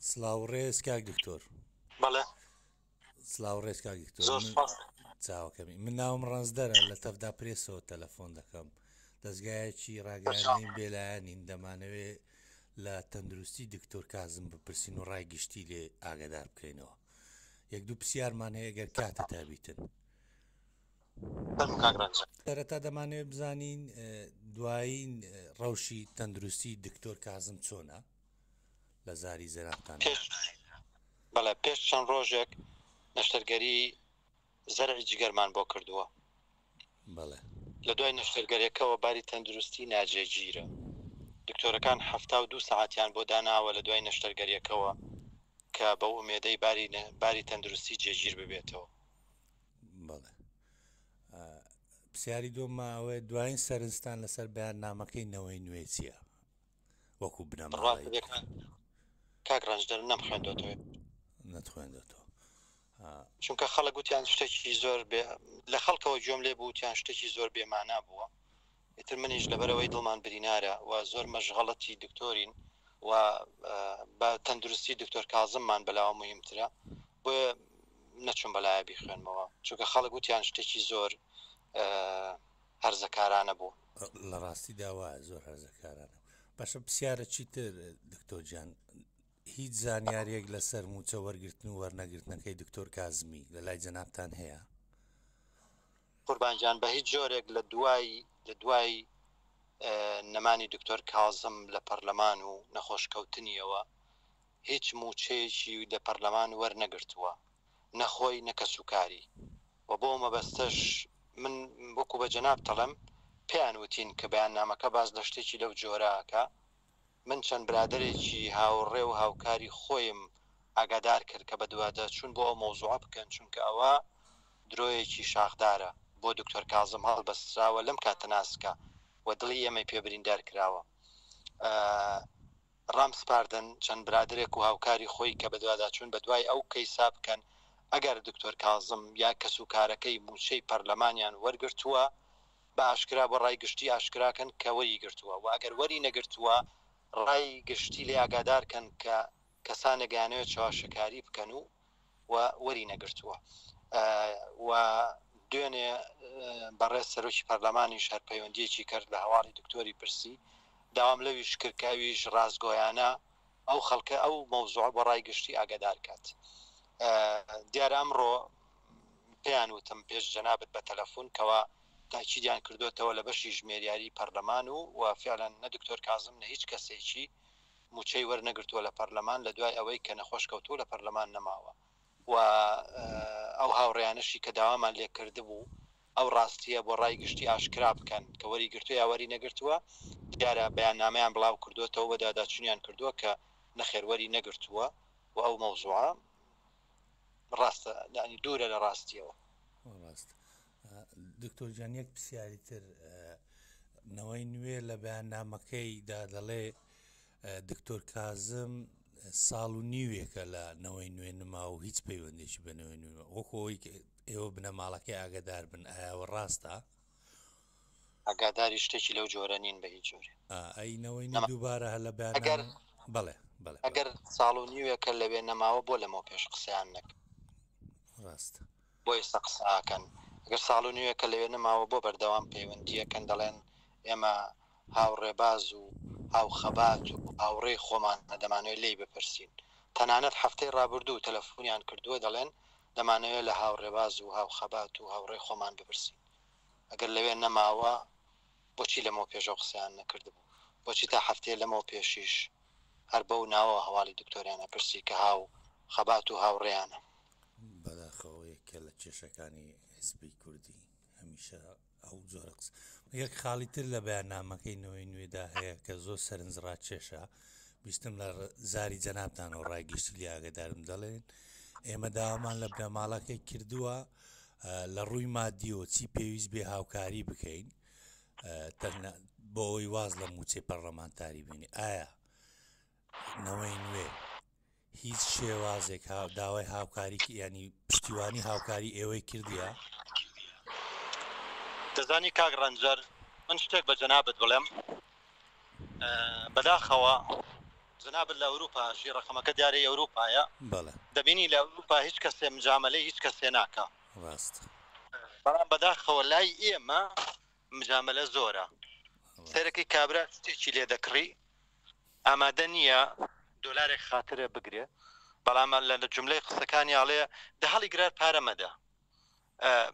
سڵاو ڕێز کاک دکتۆر. بەڵێ. سڵاو ڕێز کاک دکتۆر. زۆر سپاس. چاوەکەمی من ناوم ڕەنجدەرە لە تەفدا پرێسەوە تەلەفۆن دەکەم دەزگایەکی ڕاگەیاندنین بێلایەنین دەمانەوێ لە تەندروستی دکتۆر کازم بپرسین و ڕای گشتی لێ ئاگادار بکەینەوە یەک دوو پرسیارمان هەیە گەر کاتت هەبیتن. فەرموو کاک ڕەنجە. سەرەتا دەمانەوێت بزانین دوایین ڕەوشی تەندروستی دکتۆر کازم چۆنە لە زاری جەنابتان؟ پێش بەڵێ پێش چەند ڕۆژێک نەشتەرگەری زەرعی جگەرمان بۆ کردووە. بەڵێ. لە دوای نەشتەرگەرێکەوە باری تەندروستی ناجێگیرە. دکتۆرەکان 72 سەعاتیان بۆ داناوە لە دوای نەشتەرگەریەکەوە کە بەو ئومێدەی باری باری تەندروستی جێگیر ببێتەوە. بەڵێ. پرسیاری دووەممان ئەوەیە دوایین سەرنجتان لەسەر بەیاننامەکەی نەوەی نوێ چییە؟ وەکو بنەماڵەی کاک ڕەنجدەر نەمخوێندۆتەوە. نەتخوێندۆتەوە. چونکە خەڵک وتیان شتێکی زۆر بێ لە خەڵکەوە گوێم لێ بوو وتیان شتێکی زۆر بێمانا بووە ئیتر منیش لەبەرەوەی دڵمان برینارە و زۆر مەشغەڵەتی دکتۆرین و بە تەندروستی دکتۆر کازممان بەلاوە مهمترە بۆیە نەچوم بەلایە بیخوێنمەوە چونکە خەڵک وتیان شتێکی زۆر هەرزەکارانە بوو. لە ڕاستیدا وایە زۆر هەرزەکارانە باشە پرسیارە چیتر دکتۆر گیان هیچ زانیاریەک لەسەر موچە وەرگرتن و وەرنەگرتنەکەی دکتۆر کازمی لە لای جەنابتان هەیە؟ قوربان گیان بە هیچ جۆرێک لە دوای لە دوای نەمانی دکتۆر کازم لە پەرلەمان و نەخۆشکەوتنیەوە هیچ موچەیەکی لە پەرلەمان وەرنەگرتووە نە خۆی نە کەسوکاری و بۆ مەبەستەش من وەکو بە جەنابت ئەڵێم پێیان وتین کە بەیاننامەکە باس لە شتێکی لەو جۆرە ئەکا من چەند برادەرێکی هاوڕێ و هاوکاری خۆیم ئاگادار کرد کە بەدواداچوون بۆ ئەو مەوزوعە بکەن چونکە ئەوە درۆیەکی شاخدارە بۆ دکتۆر کازم هەڵبەستراوە لەم کاتە ناسکە و دڵی ئێمەی پێ بریندار کراوە. ڕامسپاردن چەند برادەرێک و هاوکاری خۆی کە بەدواداچوون بەدوای ئەو کەیسە بکەن، ئەگەر دکتۆر کازم یا کەسوکارەکەی مووچەی پەرلەمانیان وەرگرتووە بە ئاشکرا بۆ ڕای گشتی ئاشکراکەن کە وەریگرتووە و ئەگەر وەری نەگرتووە ڕای گشتی لێ ئاگادارکەن کە کەسانێک ئەیانەوێت چەواشەکاری بکەن و و وەری نەگرتووە و دوێنێ بەڕێز سەرۆکی پەرلەمانیش هەر پەیوەندیەکی کرد لە هەواڵی دکتۆری پرسی داوام لەویش کرد کە ئەویش ڕاستگۆیانە ئەو خەڵکە ئەو مەوزوعە بۆ ڕای گشتی ئاگادار کات دیارە ئەمڕۆ پێیان وتم پێش جەنابت بە تەلەفون کەوا تاکیدیان کردوتەوە لە بەشی ژمێریاری پەرلەمان و و فعلا نە دکتۆر کازم نە هیچ کەسێکی موچەی وەرنەگرتووە لە پەرلەمان لە دوای ئەوەی کە نەخۆش کەوتووە لە پەرلەمان نەماوە و ئەو هاوڕێیانەشی کە داوامان لێ کردبوو ئەو ڕاستییە بۆ ڕای گشتی ئاشکرا بکەن کە وەری گرتووە یا وەری نەگرتووە دیارە بەیاننامەیان بڵاو کردووەتەوە و داداچوونیان کردووە کە نەخێر وەری نەگرتووە و ئەو مەوزوعە ڕاستە یانی دوورە لە ڕاستییەوە. ڕاست دکتۆر گیان یەک پرسیاری تر نەوەی نوێ لە بەیاننامەکەیدا دەڵێ دکتۆر کازم ساڵ و نیوێکە لە نەوەی نوێ نما و هیچ پەیوەندێکی بە نەوەی نوێ وەکو ئەوەی ئێوە بنەماڵەکەی ئاگدار بن ئایا ڕاستە؟ ئاگاداری شتێکی لەو جۆرە نین بە هیچ جۆرێ. ئەی نەوەی نوێ دووبارە هەر لە ئەگەر بەڵێ بەڵێ ئەگەر ساڵ و نیوێکە لەوێ نەماوە بۆ لەمەو پێش قسەیان نەکرد؟ ڕاستە. بۆ ئێستا قسە ئەکەن؟ گەر ساڵ و نیوێکە لەوێ نەماوە بۆ بەردەوام پەیوەندییەکەن دەڵێن ئێمە هاوڕێباز و هاوخەبات و هاوڕێی خۆمانە دەمانەوێت لێی بپرسین. تەنانەت هەفتەی ڕابردوو تەلەفونیان کردووە دەڵێن دەمانەوێت لە هاوڕێباز و هاوخەبات و هاوڕێی خۆمان بپرسین. ئەگەر لەوێ نەماوە بۆچی لەمەو پێش ئەو قسەیان نەکردبوو؟ بۆچی تا هەفتەیە لەمەو پێشیش هەر بەو ناوەوە هەواڵی دکتۆریان ئەپرسی کە هاو خەبات و هاوڕێیانە؟ بەداخەوە یەکێ لە کێشەکانی حزبی کوردی هەمیشە ئەو جۆرە قسە یەک خاڵی تر لە بەیاننامەکەی نەوەی نوێدا هەیە کە زۆر سەرنجڕاکێشە بیستم لە زاری جەنابتانەوە ڕای گشتی لێ ئاگادارم دەڵێن ئێمە داوامان لە بنەماڵەکەی کردووە لە ڕووی مادیەوە چی پێویست بێ هاوکاری بکەین بۆ ئەوەی واز لە موچەی پەرلەمانتاری بینی ئایا نەوەی نوێ هیچ شێوازێک داوای هاوکاری ینی پشتیوانی هاوکاری ئێوەی کردیە؟ دەزانی کاک ڕەنجەر من شتێک بە جەنابت بڵێم بەداخەوە. جەنابت لە ئەوروپا ئەژی ڕەقەمەکە دیارە ی ئەوروپایە بەڵێ. دەبینی لە ئەوروپا هیچ کەسێ مجامەلەی هیچ کەسێ ناکا. ڕاستە. بەڵام بەداخەوە لای ئێمە مجامەلە زۆرە. سەیرەکەی کابرا شتێکی لێ دەکڕی ئامادە نییە دۆلارێک خاترە بگرێ بەڵام لە جوملەی قسەکانی ئەڵێ دە هەڵیگرار پارە مەدە.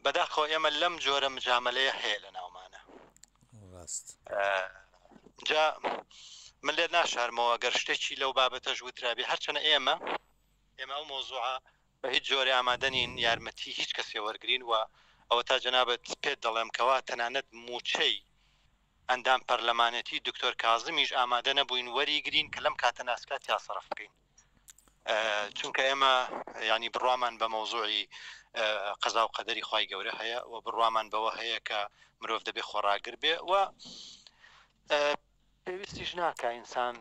بەداخەوە ئێمە لەم جۆرە مجامەلەیە هەیە لە ناومانە. ڕاست. جا من لێت ناشارمەوە گەر شتێکی لەو بابەتەش وترابێ هەرچەنە ئێمە ئێمە ئەو مەوزوعە بە هیچ جۆرێ ئامادە نین یارمەتی هیچ کەسێ وەرگرین و ئەوەتا جەنابت پێت دەڵێم کەوا تەنانەت مووچەی ئەندام پەرلەمانێتی دکتۆر کازمیش ئامادە نەبووین وەریگرین کە لەم کاتە ناسکە تیا سەرف بکەین. چونکە ئێمە ینی بڕوامان بە مەوزوعی قەزا و قەدەری خوای گەورە هەیە و بڕوامان بەوە هەیە کە مرۆڤ دەبێ خۆڕاگر بێ و پێویستیش ناکە ئینسان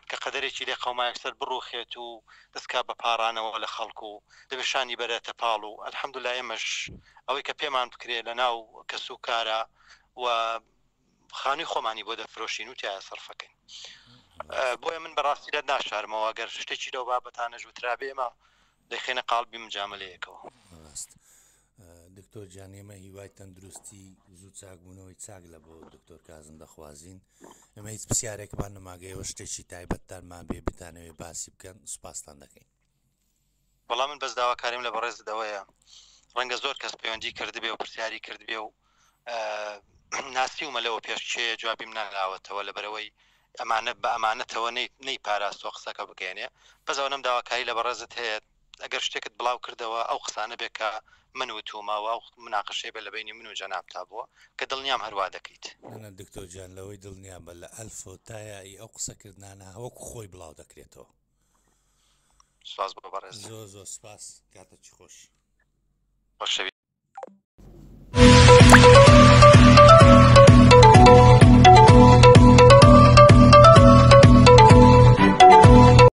کە قەدەرێکی لێ قەوما یەکسەر بڕوخێت و دەستکا بە پاڕانەوە لە خەڵک و دەبێ شانی بەرێتە پاڵ و الحمدلله ئێمەش ئەوەی کە پێمان بکرێ لە ناو کەس و کارە و خانووی خۆمانی بۆ دەفرۆشین و تیایا سەرفەکەین بۆیە من بەڕاستی لێت ناشارمەوە گەر شتێکی لەو بابەتانەش وترابێ ئێمە دەیخەینە قاڵبی مجاملەیەکەوە. ڕاست دکتۆر گیان ئێمە هیوای تەندروستی زوو چاکبوونەوەی چاک لە بۆ دکتۆر کازم دەخوازین ئێمە هیچ پرسیارێکمان نەماگەیەوە شتێکی تایبەتتانمان بێ بتانەوێ باسی بکەن سوپاستان دەکەین. وەڵا من بەس داواکاریم لە بەڕێزت ئەوەیە ڕەنگە زۆر کەس پەیوەندی کردبێ و پرسیاری کردبێ و ناسیومە لەوە پێش کێیە جوابیم نالاوەتەوە لەبەرەوەی ئەمانە بە ئەمانەتەوە نەی پاراستوە قسەکە بگەێنێ بەس ئەوەنەم داواکاری لە بەڕێزت هەیە ئەگەر شتێکت بڵاو کردەوە ئەو قسانە بێ کە من وتومە و ئەو مناقەشەی بە لە بەینی من و جەنابتا بووە کە دڵنیام هەروا دەکەیت. نا دکتۆر گیان لەوەی دڵنیابە لە ئەلفۆ تا یائی ئەو قسەکردنانە وەکو خۆی بڵاو دەکرێتەوە. سپاس بۆ بەڕێز. زۆر زۆر سپاس کاتەکی خۆش. خۆشەویست.